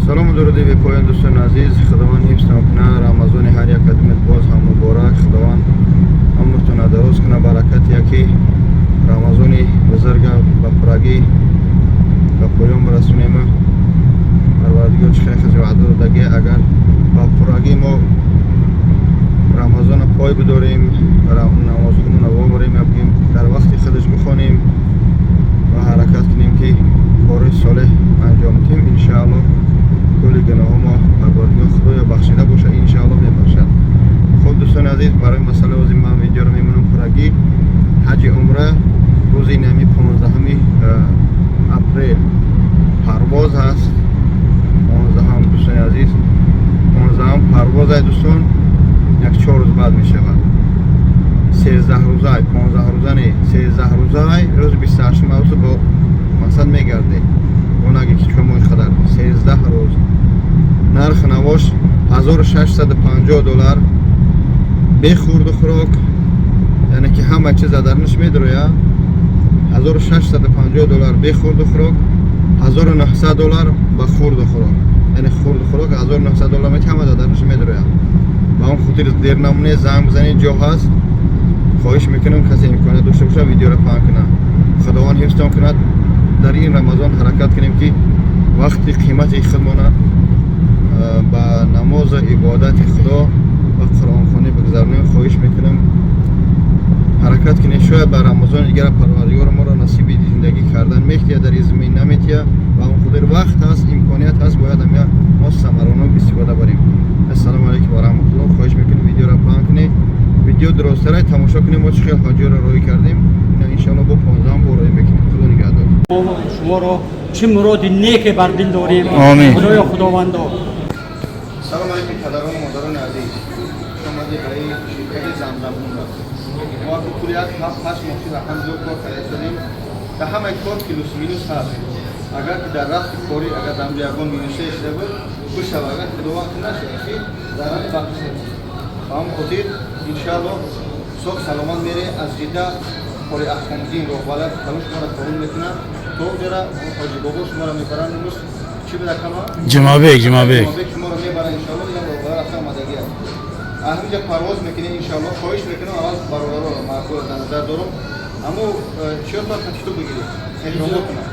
Салому дуруди бепоён, дӯстони азиз. Худованд ҳифзтон кунад. Рамазони ҳар як кадомет боз ҳам муборак. Худованд умртона дароз кунад. Баракати яки Рамазони бузурга ба пуррагӣ ба поён бирасонем. Парвардигор чӣ хеле хези ваъда додагӣ, агар ба пуррагӣ мо Рамазона пой бидорем, намозҳомона вобарем, ё бигем, дар вақти худаш бихонем ва ҳаракат кунем, ки кори солеҳ анҷом диҳем, иншааллоҳ, кулли гуноҳҳо мо Парвардигор Худоё бахшида бошад, иншааллоҳ, мебахшад. Хуб, дӯстони азиз, барои масъалаи ози ман видеоро мемонам. Пуррагӣ ҳаҷи умра рӯзи нами 15 апрел парвоз ҳаст. 15-ам, дӯстони азиз, 15-ам парвоз ай, дӯстон, як 4 рӯз баъд мешавад. 13 рӯзай, 15 рӯза не, 13 рӯзай. Рӯзи 28-ум август бо мақсад мегардем. Онаге ки чун моҳи қадар 13 рӯз. Нархи навош 1650 доллар бехӯрду хӯрок, яъне ки ҳама чиз дарниш медроя. 1650 доллар бехӯрду хӯрок, 1900 доллар ба хӯрду хӯрок, яъне хӯрду хӯрок 1900 доллар мети, ҳама дарниш медроя. Ба он хотир дер намоне, занг бизанед, ҷо ҳаст. Хоҳиш мекунам, касе имконият дошта бошад, видеоро паҳн кунад. Худованд ҳифзтон кунад. Дар ин Рамазон ҳаракат кунем, ки вақти қимати худмона ба намозу ибодати Худо ва қуръонхонӣ бигзаронем. Хоҳиш мекунам, ҳаракат кунем. Шояд ба Рамазони дигар Парвардигор моро насиби зиндагӣ кардан мехтия, дар ин замин наметия. Ба он хотир вақт ҳаст, имконият ҳаст, бояд ҳамя мо самаронок истифода барем. Ассалому алайкум ва раҳматуллоҳ. Хоҳиш мекунем, видеоро паҳн кунед. Видео дуростарай тамошо кунем. Мо чӣ хел ҳоҷиро роҳӣ кардем, ина иншоалло бо 15-ам бо роҳӣ мекунем. Худо нигаҳдор. Шуморо чӣ муроди неке бар дил дорем. Омин. Худоё, Худовандо. Салом алейкум, падарон, модарони азиз. Омади ба ин ширкати Замзам Умра. Мо тӯли як 7-8 моҳ шуд, алҳамдулиллоҳ, кор карда истодем. Дар ҳамаи кор плюс минус ҳаст. Агар ки дар рафти корӣ, агар дар ҳамҷо ягон минусе шуда буд, бишава. Агар Худованд ки нашава, ки зарари бахшида. Ба ҳамон хотир, иншааллоҳ, соғ саломат мере. Аз Ҷидда кори Аҳкомдин роҳбалад калон шуморо қабул мекунад. То ҷара Ҳоҷи Бобо шуморо мебаранд. Имрӯз чӣ буда кама? Ҷумъабек, Ҷумъабек. Ҷумъабек шуморо мебаранд, иншоаллоҳ. Ин роҳбалад рафта омадагӣ аст. Аз ҳаминҷа парвоз мекунем, иншоаллоҳ. Хоҳиш мекунам, аввал бародароро, мардҳоро дар назар дорам. Аммо чиётон катиту бигиред, эҳромотона,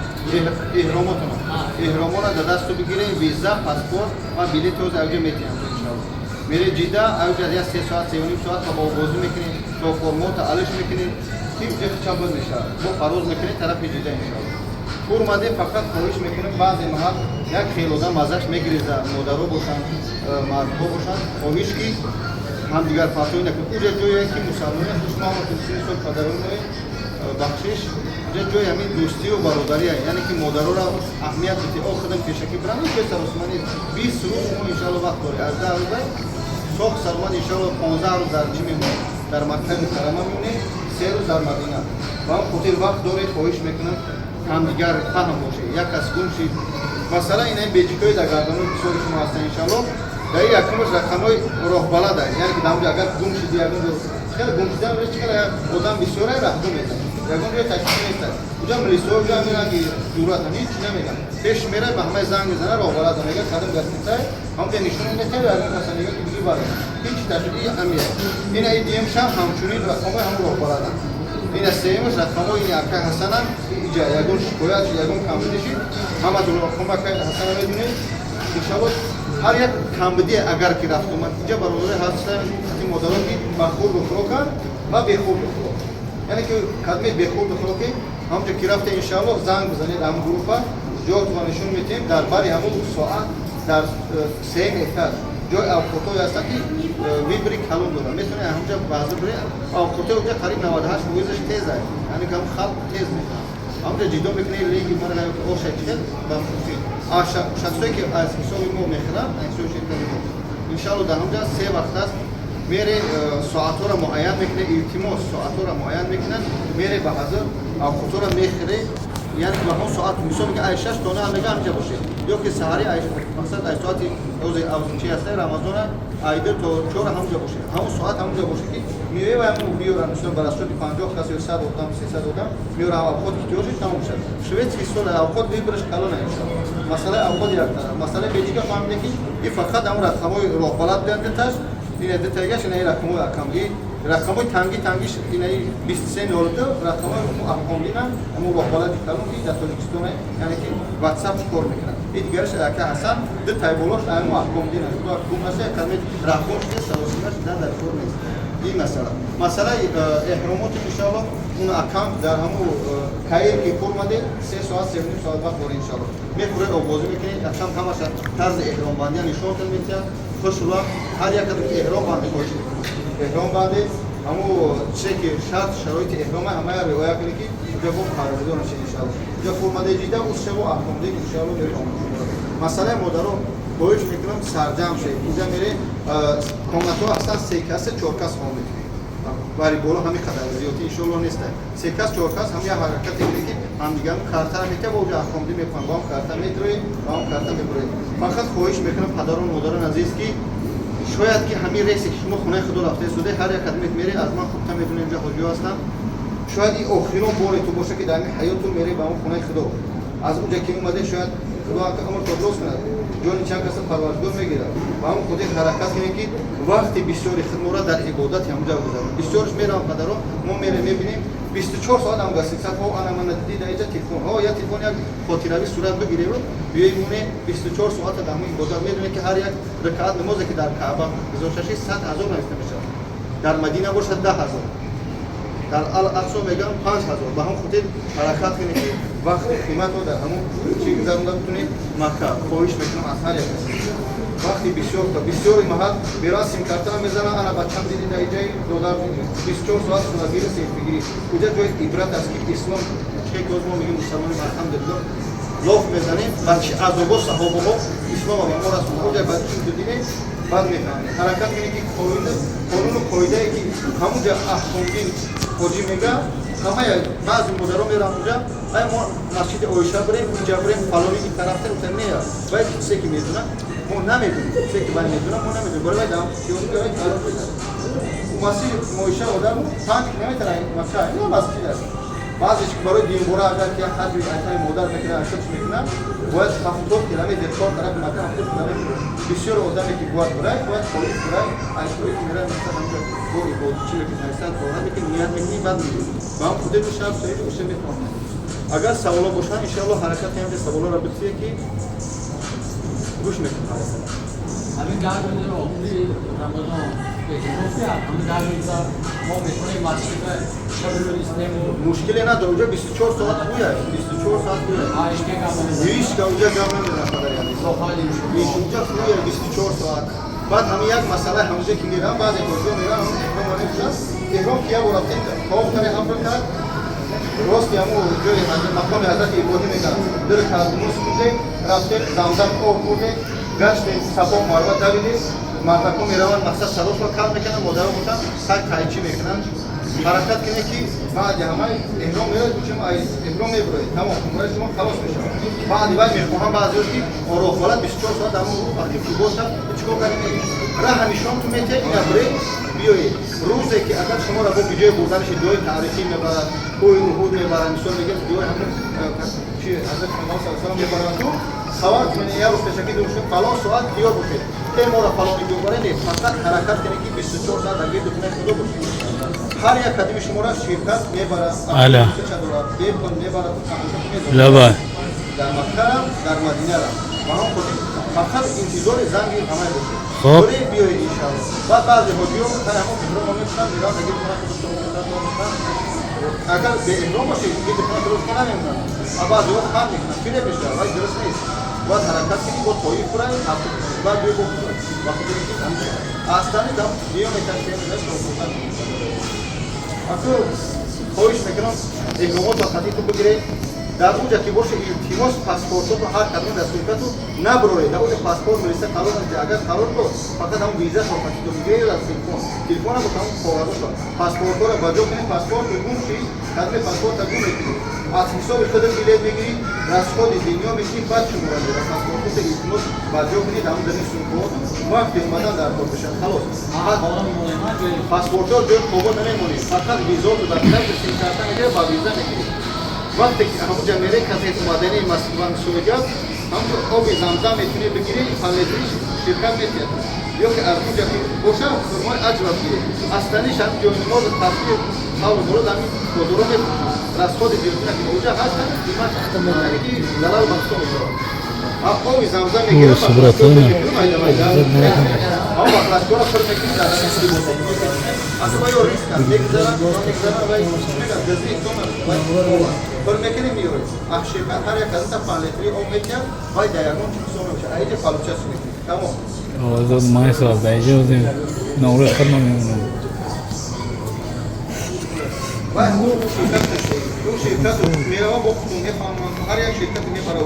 эҳромотона, эҳромона дар дасту бигирем, виза, паспорт ва билети ҳозир авҷа метиҳам, иншоаллоҳ. Мере Ҷида, авҷа як 3 соат, 3.5 соат бозӣ мекунем, то формота алиш мекунем, ки чабуд мешавад. Бо парвоз мекунем тарафи Ҷида, иншоаллоҳ. Тур омадем, фақат хоҳиш мекунем, баъзе маҳал як хел одам маззаш мегиреза, модаро бошанд, мардҳо бошанд, хоҳиш, ки ҳамдигар партоӣ накунед. Уҷа ҷое ки мусалмони шумо ҳама сини сол падарони, бахшиш, уҷа ҷои ҳамин дӯстию бародария, яъне ки модароро аҳамият бидиҳед. О, худам пешакӣ бирам, ҷои саросима нест. 20 рӯз шумо, иншоалло, вақт доред. Аз 10 рӯза соғ саломат, иншоалло, 15 рӯз дар чӣ мемонед? Дар Маккаи Мукаррама мемонед, 3 рӯз дар Мадина. Ба ҳам хотир вақт доред. Хоҳиш мекунам, ҳамдигар фаҳм бошед. Як кас гум шид, масалан, ина беҷикҳои дар гардани бисёри шумо ҳастанд, иншоалло. Дар ин якумаш рақамҳои роҳбалад аст, яъне ки дар онҷо агар гум шиди, ягон ҷо хеле гум шидан, хеле одам бисёре раҳ гум мезанад, ягон ҷои ташкил нест. Уҷа милисҳо уҷа меран, ки ҷуръат ҳеҷ намеган. Пеш мера, ба ҳамаи занг мезана, роҳбалад мега, кадом гостиницае, ҳамҷа нишон метавад, ягон каса мега, ки биги бара. Ҳеҷ ташкил амия. Ина идием шам ҳамчунин рақамҳои ҳамон роҳбаладанд. Ина сеюмаш рақамҳои ини акай Ҳасанам. Иҷа ягон шикоят, ягон камбудӣ шид, ҳаматон рақами акай Ҳасана медонед. Иншалло, ҳар як камбудӣ агар ки рафт омад, инҷа бародари ҳастан, хати модарон, ки ба хурду хӯроканд ва бехурду хӯрок, яъне ки кадме бехурду хӯроки ҳамҷо ки рафте, иншалло, занг бизанед ҳамун группа, ҷоятонро нишон метиҳем. Дар бари ҳамун соат дар сеюм этаж ҷои авқотҳое ҳастанд, ки выбори калон дорад. Метавонед ҳамҷа баъза биред. Авқотҳои оҷа қариб 98 фоизаш тез аст, яъне ки ҳамун халқ тез мекунад. Ҳамҷа ҷидо мекунед, леги мара оша чихел ба шахсое ки аз ҳисоби мо мехӯранд, аз ҳисоби ширкати мо, иншалло, дар ҳамҷа се вақт аст. Мере, соатҳоро муайян мекунед, илтимос, соатҳоро муайян мекунанд. Мере, ба ҳазр авқотҳоро мехӯре. Яъне ба ҳамон соат, мисол мега, ай 6 то 9 мега ҳамҷа бошед, ё ки саҳари ай, мақсад, ай соати ҳози чи ҳаста, Рамазона, ай 2 то 4 ҳамҷа бошед, ҳамон соат ҳамҷа бошед, ки меоя ва ҳамон меёранд. Мисол, ба расчёти 50 кас ё 100 одам, 300 одам меёранд, авқот ки тиёшид, тамом шуд. Шведский стол, авқот выбор аш калона, иншалло. Масъалаи авқот як тараф, масъалаи беҷига фаҳмиде, ки и фақат ҳамон рақамҳои роҳбалад буданд, дуташ ина, дутагаш ина, рақамҳои акамги, рақамҳои танги тангиш ина, 2302 рақамҳои аҳкомдина, ҳамон роҳбалади калон, ки дар Тоҷикистон, яъне ки Ватсап кор мекунад. И дигараш ака Ҳасан, ду тайболош ҳамон аҳкомдина. Худо гум наша, калме рақам шуда, саросима шудан дар кор нест. Ин масъала, масъалаи эҳромот, иншоалло, он акам дар ҳамун Каир ки хӯрмаде, 3 соат, 3.5 соат вақт доред, иншоалло. Мехӯред, оббозӣ мекунед, акам ҳамаша тарзи эҳромбандия нишонтон метиҳад. Хушрула ҳар як ки эҳром банди, хоҳиш мекунад, эҳром банди, ҳамун чизе ки шарт шароити эҳрома, ҳамая риоя кунед, ки уҷа бо қарордор нашед, иншоалло. Уҷа хӯрмаде ҷида узшаву аҳкомдин, иншоалло, мере. Масъалаи модаро хоҳиш мекунам, сарҷамъ шавед. Инҷа мере, комнатҳо ҳастанд, се касе, чор кас хоб мекунед. Бари боло ҳамин қадар зиёдӣ, иншоалло, нест. Се кас, чор кас, ҳам як ҳаракате мекунед, ки ҳамдигару картара метиҳад, ва уҷа аҳкомдин мекунанд, ба ҳам карта метроед, ба ҳам карта мебуроед. Фақат хоҳиш мекунам, падару модарон азиз, ки шояд ки ҳамин рейсе ки шумо хонаи худо рафта истода, ҳар як кадомет мере, аз ман хубтар медонем, инҷа ҳоҷиҳо ҳастанд, шояд ин охирон боре ту боша, ки дар ҳамин ҳаёту мере ба он хонаи худо. Аз уҷа ки омаде, шояд Худо амр то кунад, ҷони чанд каса Парвардигор мегирад. Ба ҳамон хотир ҳаракат кунем, ки вақти бисёри худмора дар ибодати ҳамуҷа гузаронем. Бисёрш меравам, падаро, мо мерем, мебинем, 24 соат ҳам гасисат ҳо, ана мана диди, дар иҷа телефон ҳо, я телефон, як хотиравӣ сурат бигирем, биёем, моне 24 соата дар ҳамон ибодат. Медонем, ки ҳар як ракаат намозе, ки дар Каъба гузошта, 100 000 навишта мешавад, дар Мадина бошад 10 000, дар Ал Ақсо мегӯям 5000. Ба ҳамон хотир ҳаракат кунед, ки вақти қиматро дар ҳамон чӣ гузаронда битунед. Макка, хоҳиш мекунам аз ҳар як кас, вақти бисёр бисёри маҳал меравад, симкартара мезанад, ана бачам диди, дар иҷаи додар, 24 соат суратгири, селфигирӣ. Куҷа ҷои ибрат аст, ки ислом че ки мо мегӯем, мусалмони, алҳамдулилло, лоф мезанем, ба чи азобо саҳобаҳо ислома ба мо расонда. Оҷа ба чӣ дидем, баъд мефаҳмем. Ҳаракат кунед, ки қонуну қоидае, ки ҳамунҷа аҳкомдин ҳоҷӣ мега, ҳамая. Баъзе модаро мераванд уҷа, ай мо масҷиди Оиша бирем, инҷа бирем, фалони ин тарафтар ута не, вай чизе ки медонад, мо намедонем, чизе ки вай медонад, мо намедонем. Барои вай дар теория масҷиди Оиша одаму 5 километр Макка ина масҷид аст. Баъзеш барои динбора, агар ки ҳаҷи айтаи модар мекунад, шуч мекунад, бояд 70 километр, чор тарафи Макка 70 километр. Бисёр одаме ки бояд бирай, бояд Тоиф бирай, ай Тоиф мерай, масалан, ҳамҷа бо ибодат чи мекунӣ, ҳайсат дора мекунӣ, ният мекунӣ, баъд меҷӣ. Ба ҳам худету шаб соиби уша мефаҳмад. Агар саволо бошанд, иншоалло, ҳаракат кунем, саволоро битие, ки гӯш мекунем ҳаракат. Ҳамин 10 рӯзи охири Рамазон эътикоф, ҳамин 10 рӯза мо метавонем масҷида шаби рӯз истему? Мушкиле надорад, уҷа 24 соат гӯяд, 24 соат гӯяд. Ҳеҷ гап? Ҳеҷ уҷа гап намезанад, падари азиз, уҷа гӯяд 24 соат. Баъд ҳамин як масъала, ҳамуҷа ки меравам, баъзе ҳоҷиҳо меравам, эҳром мепӯшанд. Эҳром ки як бор рафтем, тавоф кардем, ҳафт ракат, рости ҳамун ҷои мақоми ҳазрати Иброҳим мегӯянд, ду ракат муз хӯрдем, рафтем, Замзам об хӯрдем, гаштем, Сафо Марва давидем. Мардакҳо мераванд, мақсад, садошро кал мекунанд, модаро бошанд, сар қайчӣ мекунанд. Ҳаракат кунед, ки баъди ҳамаи эҳром меравед, учем эҳром мебуроед, тамом, умраи шумо халос мешавад. Баъди вай мехоҳам баъзеҳо, ки роҳбалад 24 соат ҳамон вақти ки бошад, чикор кардем, раҳа нишон ту метиҳад, ина буред, биёед. Рӯзе ки агар шуморо бо биҷои бурданаши ҷои таърихӣ мебарад, кӯҳи Уҳуд мебарад, мисол мегӯям, ҷои ҳамин чи ҳазрати Муҳаммад саллаллоҳу алайҳи васаллам мебарад, ту хабар кунед як рӯз пешакӣ, дур фалон соат тиёр бошед, э моро фалони ҷо баред. Фақат ҳаракат кунед, ки 24 соат дар гирди хонаи худо бошед. Ҳар як қадами шуморо ширкат мебарад. Аля. Бепул мебарад. Давай. Дар Маккарам, дар Мадинарам, ба ҳам хотир фақат интизори занги ҳамай бошед. Хоб. Буред, биёед, иншаалло. Баъд баъзе ҳоҷиҳо ҳар ҳамон эҳромо мекунанд, мераванд, дар гирди хона худо. Агар беэҳром бошед, гирди хона дуруст ка намемонанд, а баъзеҳо хам мекунанд, фиреб мешавад, вай дуруст нест. Бояд ҳаракат кунӣ, бо Тоиф бурай, баъд биё, бо ба хотири ки астани дам биё меташем. Аку хоҳиш мекунам, эҳромотро хати ту бигиред. Дар уҷа ки боше, илтимос, паспортоту ҳар кадом дар сумкату наброред. Дар уҷа паспорт милиса қарор надиҳад. Агар қарор дод, фақат ҳамон визашро қатито мегиред аз телефон, телефона бо ҳамон коғазошо, паспортҳоро ба ҷо кунед. Паспорт гум шид, кадме паспорта гум мекунед, аз ҳисоби худат билет мегирӣ, расходи дунё мекунӣ, баъд шумора мера. Паспортото, илтимос, ба ҷо кунед, ҳамон дар ин сумкаоту вақти омадан дар кор бишад. Халос. Паспортҳо ҷои қобо намемонед, фақат визоту дар симкарта мегиред, ба виза мегиред. Вақте ки ҳамуҷа мере, касе омадани Москва Суиҷа, ҳамуҷа оби Замзам метунӣ бигирӣ, паллетри ширкат метиҳад. Ё ки аз уҷа ки боша, хурмои аҷва бигирӣ. Астаниш ҳам ҷои намоз, тасбир, қавлу мурод, ҳамин бозоро мефурӯшанд. Расходи зиёдӣ накунӣ. Уҷа ҳастанд, қимат, яъне ки залал ба ҳисоб мешавад. Оби Замзам мегирад. Ҳамон баклажкаро пур мекунӣ, дар асло ё риск аст, мегузаранд, мегузаранд, вай мегӯяд, гази пур мекунӣ, меёред. Ах, ширкат ҳар як азита 5 литри об метиҳад, вай дар ягон чи ҳисоб намешавад. Аиҷа получать мекунӣ, тамом. Озод майсоз дар иҷа озем наврӯз худма мемонам. Вай ҳамун ширкат, ӯ ширкат мерава, бо худтон мефаҳмам, ҳар як ширкат мебара.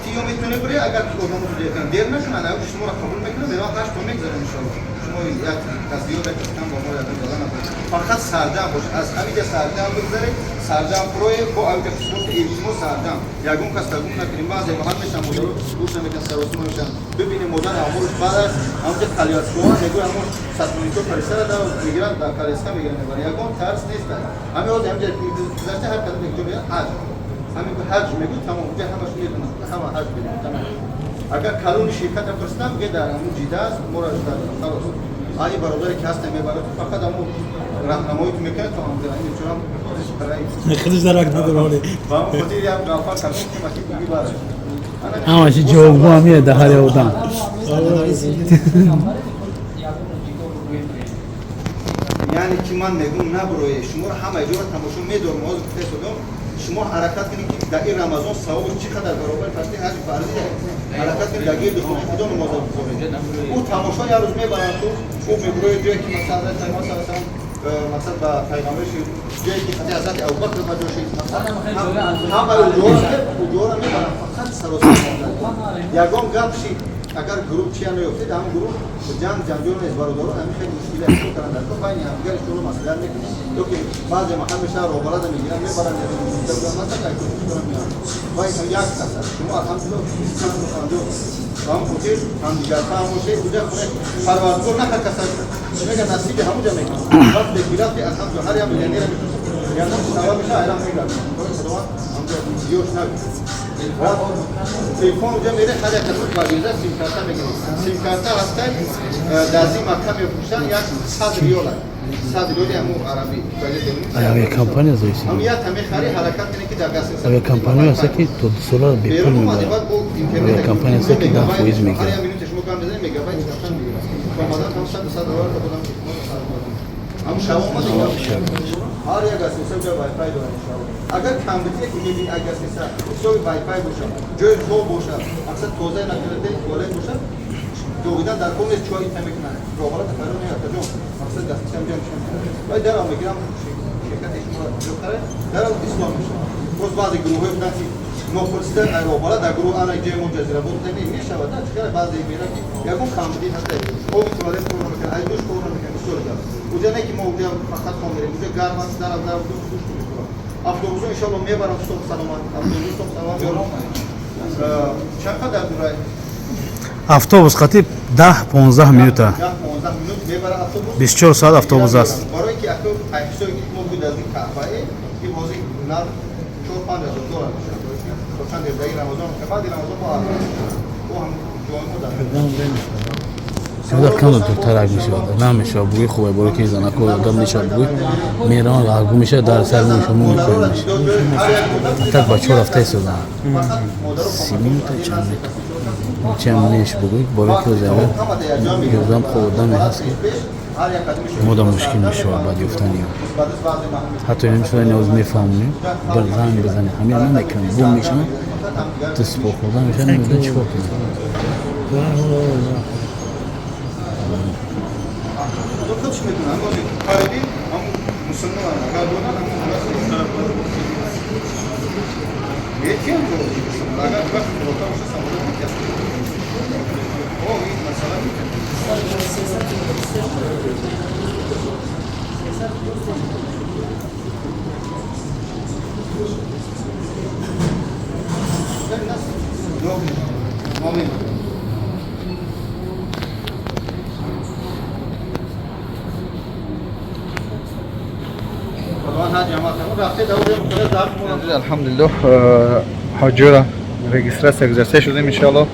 Тиё метавонӣ бире, агар ки одамо дер накунанд, агар шуморо қабул мекунанд, мерава, 8 то мегзарам, иншоалло. Шумо як кас зиёд, як кас кам, ба мо ягон зала набошад. Фақат сарҷам бошад, аз ҳамиҷа сарҷам бигзаред, сарҷам пуроe бо авҷа қисмоти. Илтимос, сарҷам, ягон кас тагум накунем. Баъзе маҳал мешаванд, модаро гӯш намекунанд, саросима мешаванд. Бибинем, модар аморш баъд аст, ҳамҷа коляскаҳо мегӯяд, ҳамон сотрудникҳо фариштара да мегиранд, дар коляска мегиранд, мебаранд. Ягон тарс нест. Ҳамин ҳозир ҳамҷа гузашта, ҳар кадом як ҷо меяд, ҳаҷ, ҳамин ҳаҷ мегӯ, тамом, уҷа ҳамаш медонанд, ҳама ҳаҷ медонанд, тамом. Агар калони ширката пурсидам, мегӯяд, дар ҳамун ҷида аст, моро жда дорам. Халос. Ай бародаре ки ҳаста, мебарад, фақат ҳамун раҳнамоиту мекунад то ҳамҷа. Ин чунам худаш дарак надорад. Ба ҳамон хотир як гафар кардем, ки маки буги барад. Ҳамаши ҷавобгӯ ҳамия дар ҳар як одам. Яъне ки ман мегӯм, набурое, шуморо ҳамаи ҷоро тамошо медорам. Ҳозир гуфта истодам, шумо ҳаракат кунед, ки дар ин Рамазон савобаш чӣ қадар баробари фарзи ҳаҷи фарзӣ. Ҳаракат кунед, дар гирди хонаи Худо намоза бихонед. Ӯ тамошо як рӯз мебаранд, ту ӯ мебурои ҷое ки, масалан, ҳазрати Пайғамбар саллаллоҳу алайҳи васаллам, мақсад ба пайғамбариш, ҷое ки хати ҳазрати Абубакр ба ҷо шид, ҳамаи уҷоро мебаранд. Фақат саросар ягон гап шид, агар гурӯҳ чия наёфтед, ҳамон гурӯҳ ҷанг ҷанҷол нест, бародарон. Ҳамин хеле мушкиле кардан дар байни ҳамдигар шуно маслиҳат мекунем. Ё ки баъзе маҳал мешавад, роҳбарада мегиранд, мебаранд, вай як кас аст. Шумо, алҳамдулилло, 150 ба ҳамон хотир ҳамдигарфаҳм бошед. Уҷа хонаи Парвардигор на ҳар кас мега, насиби ҳамуҷа мекунад. Вақте ки рафти, алҳамдулилло, ҳар як миллионера мешиносад, ягон сабаб мешавад, айрам мегардад. Худованд ҳамҷа зиёш нагӯ. Телефон уҷа мере, ҳар як кас ба виза симкарта мегирад. Симкарта ҳастай, дар зин Макка мефурӯшанд, 100 риёла, 100 риёли ҳамун арабӣ. Авиакомпания зависит. Ҳам як мехари, ҳаракат кунед, ки дар гастиница Авиакомпания ҳаста, ки то 2 сола бепул мебарад. Авиакомпания ҳаста, ки 10% ҳар мегирад. як минуте шумо гам мезанед, мегабайт рафтан мегирад. Омадан ҳам 100 доллар додам, ҳамун шаб омад. Ҳар як гостиница ҷои вайфай дорад, иншоалло. Агар камбудие ки мебини, аг гостиница ҳисоби вайфай бошад, ҷои хоб бошад, мақсад тозаи накарда, туалет бошад, ҷовидан дар кор нест, чой ита мекунанд, роҳбарата файро меяд, ҷон, мақсад гостиница ҷам мешавад, вай дарав мегирам, ширкати шуморо ҷо карад, дарав ислом мешавад. Боз баъзе гурӯҳҳое буданд, ки нопурсида роҳбара дар гурӯҳ ана ҷои мо ҷазира буд мешавад. Чикара баъзе мера, ки ягон камбудӣ ҳаста, оби туалет кор намекунад, ай душ кор намекунад, бисёр гап. Уҷа не ки мо уҷа фақат хом мерем, уҷа гарм аст, дарав дарав душ душ мехӯрам. Автобусо, иншоалло, мебарам соҳ саломат, автобус соҳ саломат меорам. Чанд қадар дурай? Автобус қатиб 10-15 минута. 10-15 минут мебара автобус. 24 соат автобус аст. Барое ки ако ҳисоби ки мо буд аз ин Каъбае, ки ҳозир нарх 4-5 ҳазор доллар мешавад. То чанд даи Рамазон, баъди Рамазон бо ҳам ҷои мо дар Зиёда кам дуртарак мешавад, намешавад. Бугӯи хубе, боре ки занако гап мешавад, бугӯи мераванд, ғаргу мешавад, дар сари мушо мекоя мешавад. Так бачаҳо рафта истодаанд, 30 минута, чанд метр чам неш. Бугӯи, боре ки озава ёзам хоб одаме ҳаст, ки мода мушкил мешавад баъд ёфтани ё ҳатто ин ниёз мефаҳмонем, бір занг бизанем, ҳамин намекунам, бум мешавад, дастпо хӯрда мешавад, намедонам чӣ кор кунем. Худаш медонад, ҳамон Мусулмон агар донанд, метиҳам. Агар вақти хӯрока боша, самолёт метиҳам. О, ин масъала метиҳам. Алҳамдулиллоҳ, ҳоҷиро регистрация гузашта шудем. Иншоалло,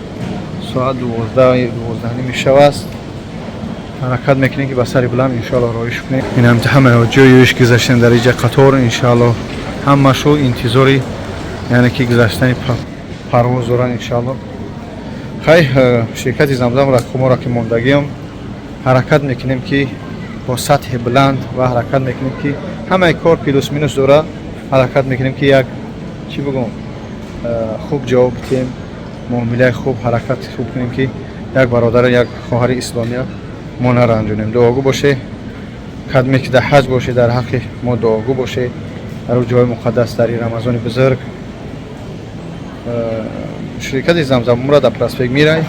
соат 12, 12:30 шав аст. Ҳаракат мекунем, ки ба сари баланд, иншоалло, роиш кунем. Ин ҳам ҳама ҳоҷиёиш гузаштем дар иҷа қатор. Иншоалло, ҳамашу интизори, яъне ки гузаштани парвоз доранд, иншоалло. Хай, ширкати Замзам раққуморо ки мондагиам, ҳаракат мекунем, ки бо сатҳи баланд, ва ҳаракат мекунем, ки ҳамаи кор плюс минус дора. Ҳаракат мекунем, ки як чӣ бигӯм, хуб ҷавоб бидиҳем, муомилаи хуб, ҳаракат хуб кунем, ки як бародару як хоҳари исломия мо наранҷонем. Дуогӯ боше, кадме ки дар ҳаҷ боше, дар ҳаққи мо дуогӯ боше дар ҷои муқаддас, дар ин Рамазони бузург. Ширкати Замзам Умра дар проспект Мирай.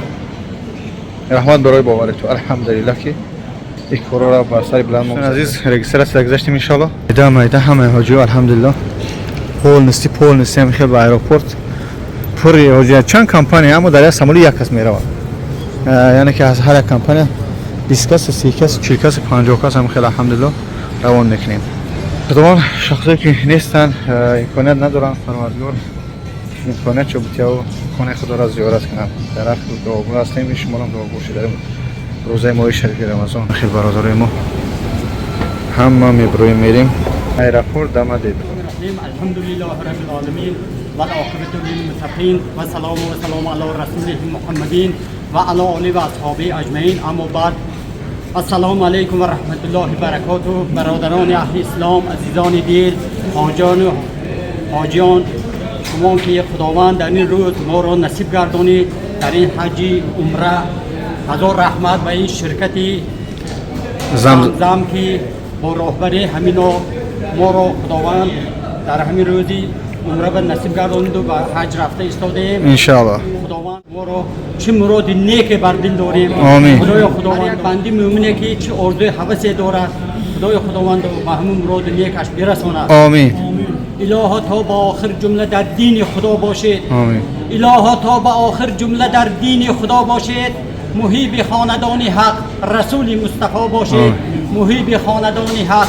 Раҳмат барои бовари ту. Алҳамдулиллаҳ, ки ин корро бар сари баланд. Азиз, регистрация гузаштем, иншоалло. Майда майда ҳамаи ҳоҷиё, алҳамдулиллаҳ, полностью, полностью ҳам хел ба аэропорт пури ҳоҷия. Чанд компания, аммо дар як самолёт як кас меравад, яъне ки аз ҳар як компания 20 кас, 30 кас, 40 кас, 50 кас ҳам хел, алҳамдулиллаҳ, равон мекунем. Худованд, шахсое ки нестанд, имконият надоранд, Парвардигор имконият чо битияву хонаи худоро зиёрат кунанд. Дар ҳаққи дуогӯ ҳастем, шуморам дуогӯ бошед дар рӯзаи моҳи шарифи Рамазон. Хел бародарои мо ҳама меброем, мерем аэропорт Домодедово. الحمد لله رب العالمين والعاقبة للمتقين والسلام والسلام على رسوله محمدين وعلى آله وأصحابه أجمعين. أما بعد، السلام علیکم و رحمت الله و برکاته. برادران اهل اسلام، عزیزان دل، حاجان و حاجیان، شما که خداوند در این روز ما را نصیب گردانید در این حجی عمره، هزار رحمت و این شرکتی زم زم که با راهبری همینا ما را خداوند در همین روزی عمره به نصیب گردانید و به حج رفته ایستاده. Иншоалло. خداوند ما را چه مراد نیک بر دل داریم. آمین. خدای خداوند، بنده مؤمنه که چه آرزوی هوسی دارد، خدای خداوند به همون مراد نیکش برساند. آمین. الها تا با آخر جمله در دین خدا باشید. آمین. الها تا به آخر جمله در دین خدا باشید. محب خاندان حق رسول مصطفی باشید. محب خاندان حق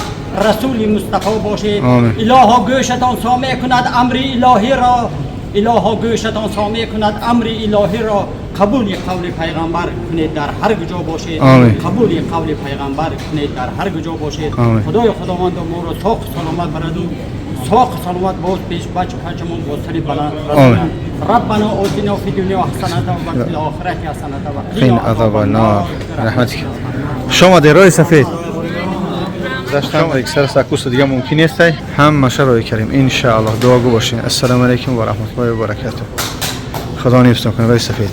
رسول مصطفی باشید. آمین. الها گوشتان سامع کند امر الهی را، الها گوشتان سامع کند امر الهی را، قبول قول پیغمبر کنید در هر کجا باشید. آمین. قبول قول پیغمبر کنید در هر کجا باشید. آمین. خدای خداوند ما را ساق سلامت برد و ساق سلامت باز پیش بچه پچمون با سری بلند رساند. ربنا آتنا فی الدنیا حسنة و فی الآخرة حسنة و قنا عذاب النار. رحمتك. شما در راه سفید گذشتم اکثر سکوس دیگه ممکن نیست، همه روی کریم انشاءالله. دعاگو باشین. السلام علیکم و رحمت الله و برکاته. خدا حفظتون کنه. راه سفید.